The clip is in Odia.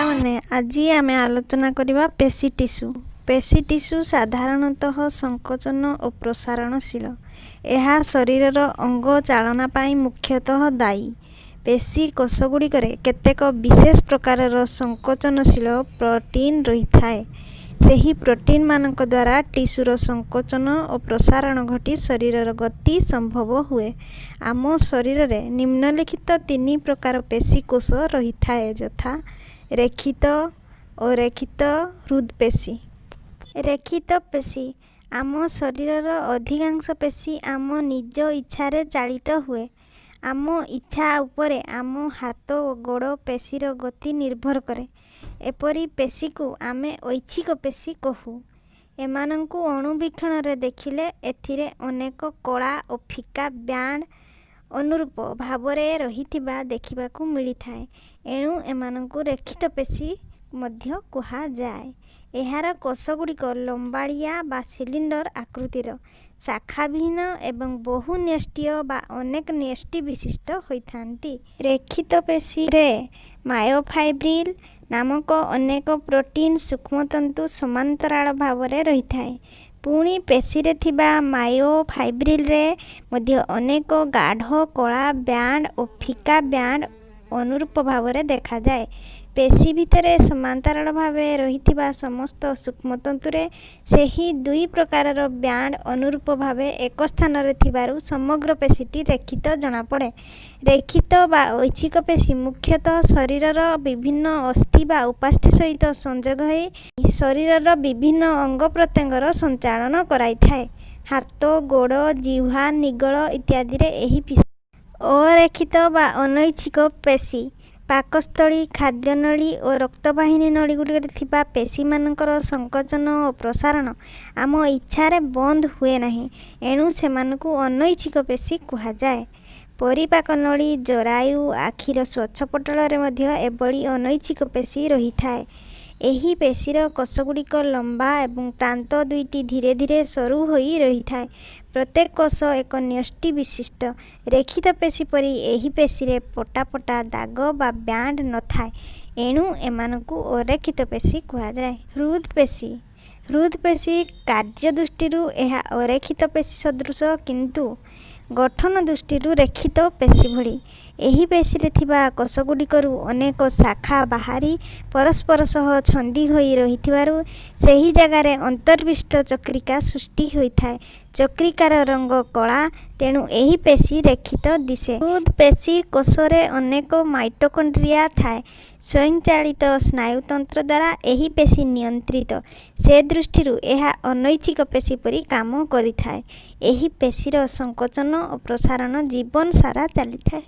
ପିଲାମାନେ, ଆଜି ଆମେ ଆଲୋଚନା କରିବା ପେଶୀ ଟିସୁ। ପେଶୀ ଟିସୁ ସାଧାରଣତଃ ସଂକୋଚନ ଓ ପ୍ରସାରଣଶୀଳ। ଏହା ଶରୀରର ଅଙ୍ଗ ଚାଳନା ପାଇଁ ମୁଖ୍ୟତଃ ଦାୟୀ। ପେଶୀ କୋଷଗୁଡ଼ିକରେ କେତେକ ବିଶେଷ ପ୍ରକାରର ସଂକୋଚନଶୀଳ ପ୍ରୋଟିନ୍ ରହିଥାଏ। ସେହି ପ୍ରୋଟିନ୍‌ମାନଙ୍କ ଦ୍ୱାରା ଟିସୁର ସଂକୋଚନ ଓ ପ୍ରସାରଣ ଘଟି ଶରୀରର ଗତି ସମ୍ଭବ ହୁଏ। ଆମ ଶରୀରରେ ନିମ୍ନଲିଖିତ ତିନି ପ୍ରକାର ପେଶୀ କୋଷ ରହିଥାଏ, ଯଥା: ରେଖିତ, ଅରେଖିତ, ହୃଦ୍‌ପେଶୀ। ରେଖିତ ପେଶୀ: ଆମ ଶରୀରର ଅଧିକାଂଶ ପେଶୀ ଆମ ନିଜ ଇଚ୍ଛାରେ ଚାଳିତ ହୁଏ। ଆମ ଇଚ୍ଛା ଉପରେ ଆମ ହାତ ଓ ଗୋଡ଼ ପେଶୀର ଗତି ନିର୍ଭର କରେ। ଏପରି ପେଶୀକୁ ଆମେ ଐଚ୍ଛିକ ପେଶୀ କହୁ। ଏମାନଙ୍କୁ ଅଣୁବୀକ୍ଷଣରେ ଦେଖିଲେ ଏଥିରେ ଅନେକ କଳା ଓ ଫିକା ବ୍ୟାଣ୍ଡ ଅନୁରୂପ ଭାବରେ ରହିଥିବା ଦେଖିବାକୁ ମିଳିଥାଏ। ଏଣୁ ଏମାନଙ୍କୁ ରେଖିତ ପେଶୀ ମଧ୍ୟ କୁହାଯାଏ। ଏହାର କୋଷଗୁଡ଼ିକ ଲମ୍ବାଳିଆ ବା ସିଲିଣ୍ଡର ଆକୃତିର, ଶାଖାବିହୀନ ଏବଂ ବହୁନ୍ୟଷ୍ଟିୟ ବା ଅନେକ ନ୍ୟଷ୍ଟି ବିଶିଷ୍ଟ ହୋଇଥାନ୍ତି। ରେଖିତ ପେଶୀରେ ମାୟୋଫାଇବ୍ରିଲ୍ ନାମକ ଅନେକ ପ୍ରୋଟିନ୍ ସୂକ୍ଷ୍ମତନ୍ତୁ ସମାନ୍ତରାଳ ଭାବରେ ରହିଥାଏ। ପୁଣି ପେଶୀରେ ଥିବା ମାୟୋଫାଇବ୍ରିଲରେ ମଧ୍ୟ ଅନେକ ଗାଢ଼ କଳା ବ୍ୟାଣ୍ଡ ଓ ଫିକା ବ୍ୟାଣ୍ଡ ଅନୁରୂପ ଭାବରେ ଦେଖାଯାଏ। ପେଶୀ ଭିତରେ ସମାନ୍ତରାଳ ଭାବେ ରହିଥିବା ସମସ୍ତ ସୂକ୍ଷ୍ମତନ୍ତୁରେ ସେହି ଦୁଇ ପ୍ରକାରର ବ୍ୟାଣ୍ଡ ଅନୁରୂପ ଭାବେ ଏକ ସ୍ଥାନରେ ଥିବାରୁ ସମଗ୍ର ପେଶୀଟି ରେଖିତ ଜଣାପଡ଼େ। ରେଖିତ ବା ଐଚ୍ଛିକ ପେଶୀ ମୁଖ୍ୟତଃ ଶରୀରର ବିଭିନ୍ନ ଅସ୍ଥି ବା ଉପାସ୍ଥି ସହିତ ସଂଯୋଗ ହୋଇ ଶରୀରର ବିଭିନ୍ନ ଅଙ୍ଗପ୍ରତ୍ୟଙ୍ଗର ସଞ୍ଚାଳନ କରାଇଥାଏ। ହାତ, ଗୋଡ଼, ଜିହ୍ୱା, ନିଗଳ ଇତ୍ୟାଦିରେ ଏହି ପେଶୀ। ଅରେଖିତ ବା ଅନୈଚ୍ଛିକ ପେଶୀ: ପାକସ୍ଥଳୀ, ଖାଦ୍ୟନଳୀ ଓ ରକ୍ତବାହିନୀ ନଳୀଗୁଡ଼ିକରେ ଥିବା ପେଶୀମାନଙ୍କର ସଂକୋଚନ ଓ ପ୍ରସାରଣ ଆମ ଇଚ୍ଛାରେ ବନ୍ଦ ହୁଏ ନାହିଁ। ଏଣୁ ସେମାନଙ୍କୁ ଅନୈଚ୍ଛିକ ପେଶୀ କୁହାଯାଏ। ପରିପାକ ନଳୀ, ଜରାୟୁ, ଆଖିର ସ୍ୱଚ୍ଛପଟଳରେ ମଧ୍ୟ ଏଭଳି ଅନୈଚ୍ଛିକ ପେଶୀ ରହିଥାଏ। ଏହି ପେଶୀର କୋଷଗୁଡ଼ିକ ଲମ୍ବା ଏବଂ ପ୍ରାନ୍ତ ଦୁଇଟି ଧୀରେ ଧୀରେ ସରୁ ହୋଇ ରହିଥାଏ। ପ୍ରତ୍ୟେକ କୋଷ ଏକ ନ୍ୟଷ୍ଟି ବିଶିଷ୍ଟ। ରେଖିତ ପେଶୀ ପରି ଏହି ପେଶୀରେ ପଟା ପଟା ଦାଗ ବା ବ୍ୟାଣ୍ଡ ନ ଥାଏ। ଏଣୁ ଏମାନଙ୍କୁ ଅରେଖିତ ପେଶୀ କୁହାଯାଏ। ହୃଦ୍‌ପେଶୀ: ହୃଦ୍‌ପେଶୀ କାର୍ଯ୍ୟ ଦୃଷ୍ଟିରୁ ଏହା ଅରେଖିତ ପେଶୀ ସଦୃଶ, କିନ୍ତୁ ଗଠନ ଦୃଷ୍ଟିରୁ ରେଖିତ ପେଶୀ ଭଳି। ଏହି ପେଶୀରେ ଥିବା କୋଷଗୁଡ଼ିକରୁ ଅନେକ ଶାଖା ବାହାରି ପରସ୍ପର ସହ ଛନ୍ଦି ହୋଇ ରହିଥିବାରୁ ସେହି ଜାଗାରେ ଅନ୍ତର୍ବିଷ୍ଟ ଚକ୍ରିକା ସୃଷ୍ଟି ହୋଇଥାଏ। ଚକ୍ରିକାର ରଙ୍ଗ କଳା। ତେଣୁ ଏହି ପେଶୀ ରେଖିତ ଦିଶେ। ହୃଦ୍‌ପେଶୀ କୋଷରେ ଅନେକ ମାଇଟୋକଣ୍ଡ୍ରିଆ ଥାଏ। ସ୍ୱୟଂଚାଳିତ ସ୍ନାୟୁତନ୍ତ୍ର ଦ୍ୱାରା ଏହି ପେଶୀ ନିୟନ୍ତ୍ରିତ। ସେ ଦୃଷ୍ଟିରୁ ଏହା ଅନୈଚ୍ଛିକ ପେଶୀ ପରି କାମ କରିଥାଏ। ଏହି ପେଶୀର ସଂକୋଚନ ଓ ପ୍ରସାରଣ ଜୀବନ ସାରା ଚାଲିଥାଏ।